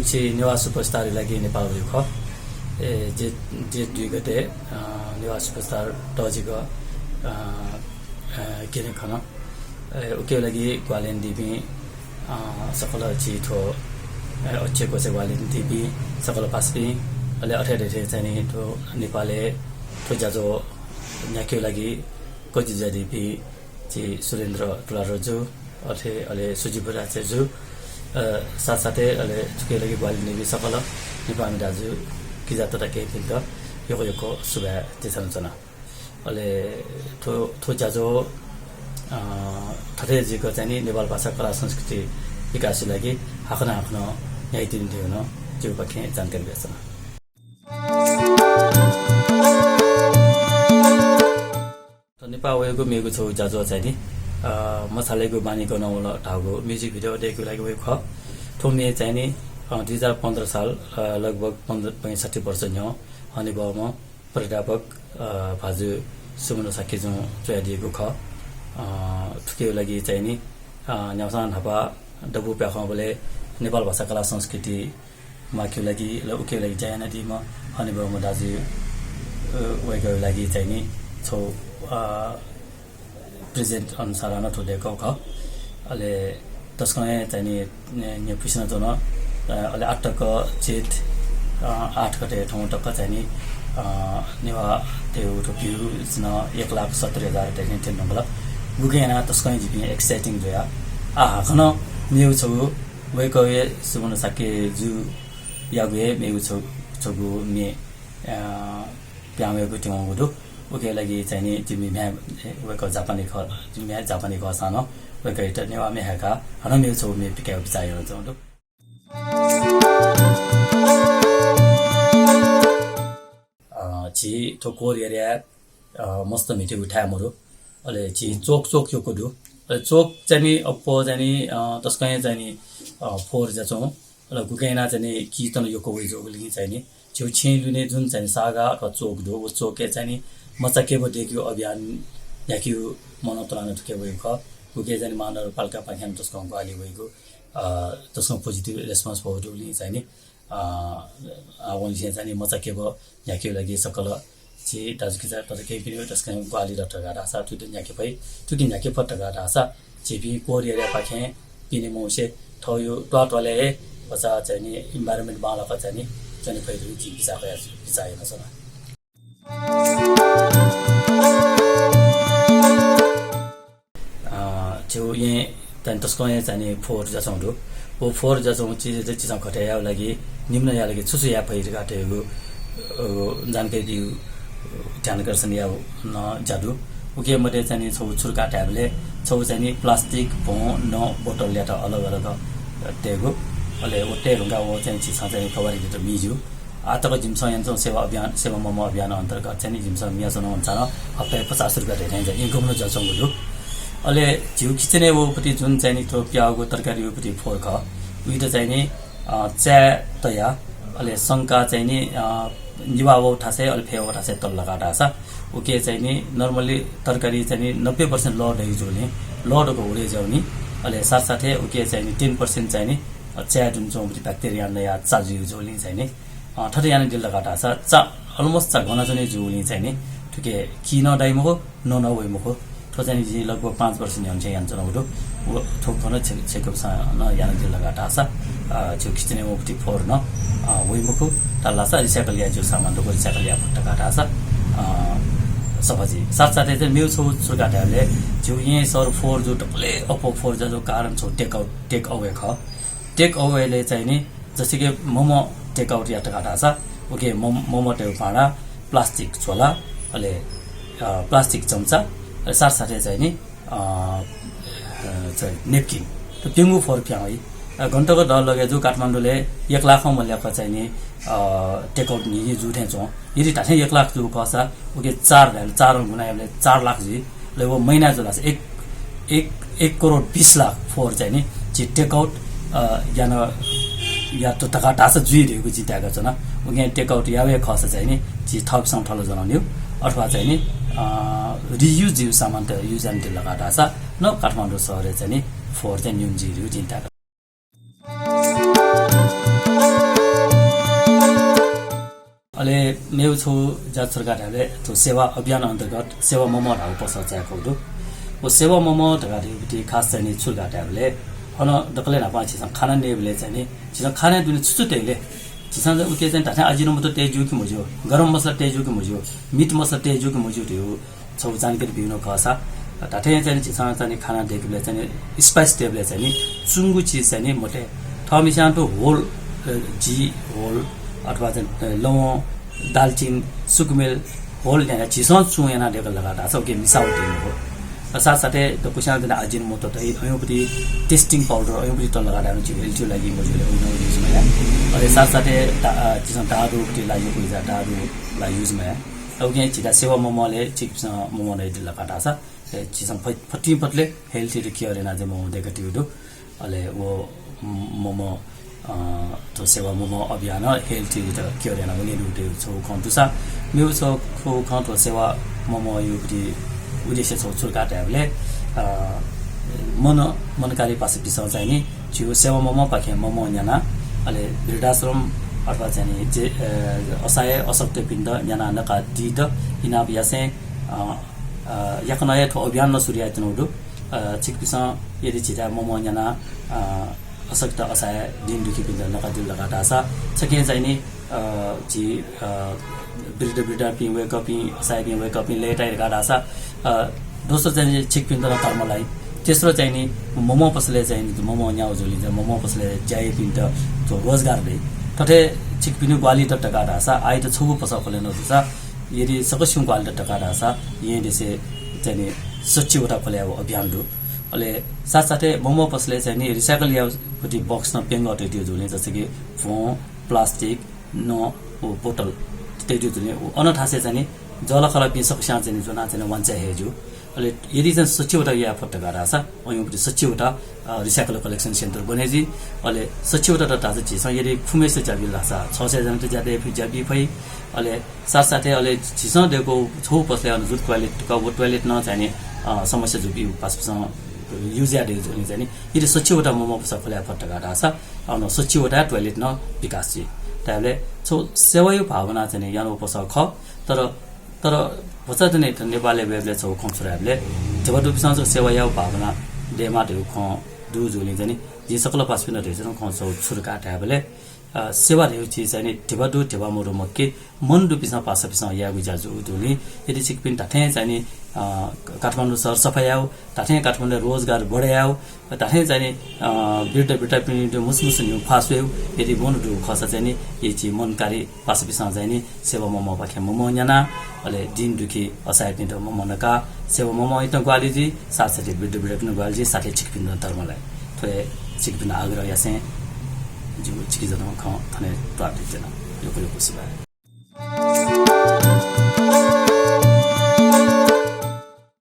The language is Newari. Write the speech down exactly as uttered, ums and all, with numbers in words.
झी नेवाः सुपरस्टारया लागि नेपाल वइगु खः। ए, जेठ, जेठ दुई गते, अ, नेवाः सुपरस्टार तःजिक, अ, अ, क्यने खन। ए, उकिया लागि ग्वाहालि यानादीपिं, अ, सकल झी थ्व, ए, अक्षय कोषय् ग्वाहालि यानादीपिं सकल पासापिं, अले अथे हे थें चाहिँ नि थ्व नेपालय् थ्व ज्याझ्वः न्ह्याकेगु लागि कजि जुयादीपिं झी सुरेन्द्र तुलाधर जु, अथे अले सुजित बज्राचार्य जु, अ, साथसाथै अले थुकिया लागि ग्वाहालि यानादीपिं सकल नेपाःमि दाजु किजा तथा केहेँपिन्त यक्व यक्व सुभाय् देछानाच्वना। अले थ्व, थ्व ज्याझ्वः, अ, थथे जुइक चाहिँ नि नेपाल भाषा कला संस्कृति विकासया लागि हाकनं हाकनं न्ह्याइतिनि धइगु नं जिगु पाखें जानकारी बियाच्वना। त नेपाः वयेगु मेगु छगू ज्याझ्वः चाहिँ नि, अ, मछालेगु बानी गनं वल धाःगु music video दयेकेगु लागि वयेगु खः। थ्व म्ये चाहिँ नि, अ, दुई हजार पन्ध्र साल, अ, लगभग पन्ध्र, पैंसठ्ठी वर्ष न्ह्यः हनेबहःम्ह प्राध्यापक, अ, भाजु सुमन शाक्यजुं च्वयादीगु खः। अ, थुकिया लागि चाहिँ नि, अ, न्ह्यागुसां न्हापा दबू प्याखंबलय् नेपाल भाषा कला संस्कृति माकेगु लागि, ल, उकिया लागि ज्या यानादीम्ह हनेबहःम्ह दाजु, अ, वय्कःया लागि चाहिँ नि छगू, अ, present अनुसार नं थ्व दयेकागु खः। अले तसकं हे चाहिँ नि, ने-, न्ह्यइपुसे नं च्वन। अ, अले आःतक जेठ, अ, आठ गते थौं तक चाहिँ नि, अ, नेवाः धइगु थ्व views नं एक लाख सत्तरी हजार धइथें थ्यने धुंकल। गुकिं यानाः तसकं हे जिपिं exciting जुया। आः हाकनं मेगु छगू वय्कःया सुमन शाक्यजुयागु हे मेगु छगू, छगू म्ये, अ, पिहां वयेगु थें वंगु दु। उकिया लागि चाहिँ नि जिमि म्ह्याय्, वय्कः जापानी खः, जिमि म्ह्याय् जापानी खःसां नं वय्कःयात नेवाः म्ये हाय्काः हानं मेगु छगू म्ये पिकायेगु बिचाः यानाच्वंगु दु। अ, झी थ्व कोर एरियाय्, अ, मस्त म्हितेगु थाय् मदु। अले झी चोक चोक यक्व दु। अले चोक चाहिँ नि अप्वः चाहिँ नि, अ, तसकं हे चाहिँ नि, अ, फोहोर जुयाच्वं। अले गुकिं यानाः चाहिँ नि किचा नं यक्व वइ जूगुलिं चाहिँ नि झीगु छेँय् दुने जुन चाहिँ नि सागा अथवा चोक दु, व चोकय् चाहिँ नि मचा केब दयेकेगु अभियान न्ह्याकेगु मनंतुना नं थुकिया वइगु खः। गुकिं चाहिँ नि महानगरपालिकापाखें नं तसकं ग्वाहालि वइगु, अ, तसकं positive response वःगुलिं चाहिँ नि, अ, आवंनिसें चाहिँ नि मचा केब न्ह्याकेगु लागि सकल झी दाजुकिजा तथा केहेँपिनिगु तसकं ग्वाहालि दत धकाः धाःसा थुकिं न्ह्याके फइ, थुकिं न्ह्याके फत धकाः धाःसा झीपिं कोर एरियापाखें पिने मवसे थःगु त्वाःत्वालय् हे भचा चाहिँ नि environment बांलाक चाहिँ नि च्वने फइ धइगु जिं बिचाः कया, बिचाः यानाच्वना। अ, झीगु येँ चाहिँ तसकं हे चाहिँ नि फोहोर जुयाच्वंगु दु। व फोहोर जुयाच्वंगु चिजयात झीसं घटे यायेगु लागि निम्न यायेगु लागि छु छु याये फइ धकाः धइगु, अ, जानकारी बीगु ध्यानाकर्षण यायेगु नं ज्या दु। उकिया मध्ये चाहिँ नि छगू छु धकाः धायेबलय् छगू चाहिँ नि plastic, भ्वं, नं, बोतलयात अलग अलग तयेगु। अले व तये धुंकाः व चाहिँ झीसं चाहिँ नि कभार यायेत मि ज्यू। आःतक जिमिसं यानाच्वंगु सेवा अभियान, सेवा मम अभियान अन्तर्गत चाहिँ नि जिमिसं मियाच्वनागु नं हप्ताय् पचास रुपियाँ धइथें चाहिँ नि income नं जुयाच्वंगु दु। अले झीगु kitchen-य् वःगुपति जुन चाहिँ नि थ्व प्याःगु तरकारी वःगुपति फोहोर खः, उइत चाहिँ नि, अ, चाय् तयाः, अले संका चाहिँ नि, अ, निभाः वःगु थासय्, अले फय् वःगु थासय् तल धकाः धाःसा, उकिं चाहिँ नि normally तरकारी चाहिँ नि नब्बे percent लः दइ जूगुलिं, लः धकाः हुरे ज्याउनि, अले साथसाथै उकिं चाहिँ नि ten percent चाहिँ नि, अ, चाय् दुने च्वंगुपति bacteria नयाः चा जुइ जूगुलिं चाहिँ नि, अ, थथे यानादिल धकाः धाःसा चा, almost चा गनाच्वने जूगुलिं चाहिँ नि थुके कि नं दाइ मखु, नं नं वइ मखु। थ्व चाहिँ नि जिं लगभग पाँच वर्ष न्ह्यःनिसें यानाच्वनागु दु। व थ्व खँ नं छे-, छेँखुपसं नं यानादिल धकाः धाःसा, अ, झीगु kitchen-य् वःगुपति फोहोर नं, अ, वइ मखु। धाःसा recycle याये ज्यू सामान दक्व recycle याये फत धकाः धाःसा, अ, सफा जुइ। साथसाथै चाहिँ मेगु छगू छु धकाः धायेबलय् झीगु येँ शहर फोहोर जूगु दबलय् अप्वः फोहोर जुयाच्वंगु कारण छगू take out, take away खः। Take away-लय् चाहिँ नि जस्तै कि मम take out यात धकाः धाःसा, उकिं मम, मम तयेगु भाँडा, plastic झोला, अले, अ, plastic चम्चा, अले साथसाथै चाहिँ नि, अ, अ, चाहिँ napkin। थ्व प्यंगू फोहोर पिहां वइ। अ, गन तक दः लगे जू काठमाडौंलय् एक लाखं मल्याक चाहिँ नि, अ, take out न्हिं जू थें च्वं। यदि धात्थें एक लाख जूगु खःसा, उकिं चार धाये, चारं गुणा यायेबलय् चार लाख जुइ। अले व महिना जुल धाःसा एक, एक, एक करोड बीस लाख फोहोर चाहिँ नि झी take out, अ, याना, यात धकाः धाःसा जुइ धइगु जिं ताय्काच्वना। उकिं take out याये खःसा चाहिँ नि झी थःपिसं थल ज्वनावनेगु अथवा चाहिँ नि, अ, reuse जुइगु सामानत use यानादिल धकाः धाःसा नं काठमाडौं शहरय् चाहिँ नि फोहोर चाहिँ न्यून जुइ धइगु जिं ताय्काच्वना। अले मेगु छगू ज्या छु धकाः धायेबलय् थ्व सेवा अभियान अन्तर्गत सेवा मम धाःगु पसः चायेकूगु दु। व सेवा मम धकाः धाःगुति खास चाहिँ नि छु धकाः धायेबलय् अन दकलय् न्हापां झीसं खाना नयेबलय् चाहिँ नि झीसं खाना दुने छु छु तयेले, झीसं उके चाहिँ धात्थें Ajinomoto तये ज्यू कि मज्यू, गरम मसला तये ज्यू कि मज्यू, meat मसला तये ज्यू कि मज्यू धइगु छगू जानकारी बीगु खःसा, धात्थें चाहिँ नि झीसं चाहिँ नि खाना दयेकेबलय् चाहिँ नि spice तयेबलय् चाहिँ नि चुंगु चिज चाहिँ नि मते। थःम्हेस्यां तुं whole, अ, जी whole अथवा चाहिँ, अ, लवंग, दालचिनी, सुकुमेल whole न्यानाः झीसं चुं यानाः दयेकल धकाः धाःसा उके मिसावट हे मखु। अ, साथसाथै दक्वस्यां चाहिँ नि Ajinomoto तइ, अयुंपति tasting powder, अयुंपति तल धकाः धाःसा झीगु health-या लागि मज्यू ले, अन use मयाः। अले साथसाथै दा-, अ, झीसं दादुपति ला यक्व इजा दादु ला use मयाः। अले उकिं झीत सेवा ममले छिकपिन्सं मम नयेदिल धकाः धाःसा, ए, झीसं फ-, फतिंपतले health-यात care यानाः चाहिँ मम दयेकातःगु दु। अले व म-, मम, अ, थ्व सेवा मम अभियानं health-यात care यानाः वनेगु दु छगू खँ दुसा, मेगु छगू खँ थ्व सेवा ममयागु उद्देश्य छगू छु धकाः धायेबलय्, अ, मन, मनकारी पासापिसं चाहिँ नि झीगु सेवा ममपाखें मम न्यानाः, अले वृद्धाश्रम अथवा चाहिँ नि जे, अ, असहाय अशक्तपिन्त न्यानाः नकादीत इनाप यासें, अ, अ, याकनं हे थ्व अभियान नं सुरु यायेत्यनागु दु। अ, छिकपिसं यदि झीथाय् मम न्यानाः, अ, अशक्त असहाय दीन दुःखीपिन्त नकादिल धकाः धाःसा, छखें चाहिँ नि, अ, झी, अ, वृद्ध वृद्धापिं वय्कःपिं, असहायपिं वय्कःपिं लय्ताइ धकाः धाःसा, अ, दोस्रो चाहिँ नि छिकपिन्त नं धर्म लाइ। तेस्रो चाहिँ नि मम पसलय् चाहिँ नि मम न्याउ जुलिं चाहिँ मम पसलय् ज्या याइपिन्त थ्व रोजगार दइ। थथे छिकपिनि ग्वाहालि दत धकाः धाःसा, आइत छगू पसः खोले नं दुसा, यदि सकसिगुं ग्वाहालि दत धकाः धाःसा, यें देशय् चाहिँ नि सच्छि वटा खोले याउ अभियान दु। अले साथसाथै मम पसलय् चाहिँ नि recycle याउपति box नं प्यंगः तयादीगु जुलिं, जस्तै कि भ्वं, plastic, नं व बोतल तयादीगु जुलिं, व अन थासय् चाहिँ नि जःलाखःलापिं सकसियां चाहिँ नि ज्वनाः चाहिँ नि वांछ्वये हे ज्यू। अले यदि चाहिँ सच्छि वटा याये फत धकाः धाःसा, अयुंपति सच्छि वटा, अ, recycle collection center बने जुइ। अले सच्छि वटा धाःसा झीसं यदि खुम्हेसित ज्या बिल धाःसा छ सय जनात ज्या दये फइ, ज्या बी फइ। अले साथसाथै अले झीसं दयेकूगु छगू पसलय् अन जुट toilet का, व toilet नं चाहिँ नि, अ, समस्या जूपिं पासापिसं use याये दयेगु जुलिं चाहिँ नि, यदि सच्छि वटा मम पसः खोले याये फत धकाः धाःसा, अन सच्छि वटा toilet नं विकास जुइ। धायेबलय् छगू सेवाया भावना चाहिँ नि यानागु पसः खः, तर, तर भचा चाहिँ नि नेपालय् वयेबलय् छगू खँ छु धायेबलय् धिबा दुपिसं जक सेवा याउ भावना दयेमाः धइगु खँ दुगु जुलिं चाहिँ नि जिं सकल पासापिन्त धयाच्वनागु खँ छगू छु धकाः धायेबलय्, अ, सेवा धइगु चिज चाहिँ नि धिबा दु धिबा मदु मखु कि, मन दुपिसं पासापिसं यायेगु ज्या जूगु जुलिं, यदि छिकपिं धात्थें चाहिँ नि, अ, काठमाडौं सहर सफा याउ, धात्थें काठमाडौंय् रोजगार बढे याउ, धात्थें चाहिँ नि, अ, वृद्ध वृद्धापिं मुसु मुसु न्ह्यू ख्वाः स्वयेउ, यदि मन दुगु खःसा चाहिँ नि, यि झी मनकारी पासापिसं चाहिँ नि सेवा ममपाखें मम न्यानाः, अले दीन दुःखी असहायपिन्त मम नकाः सेवा ममयात ग्वाहालि जुइ, साथसाथै वृद्ध वृद्धापिन्त ग्वाहालि जुइ, साथै छिकपिन्त धर्म लाइ। थ्व हे छिकपिन्त आग्रह यासें जिगु छिकपिनि खँ थन हे त्वाःतुं च्वना। यक्व यक्व सुभाय्।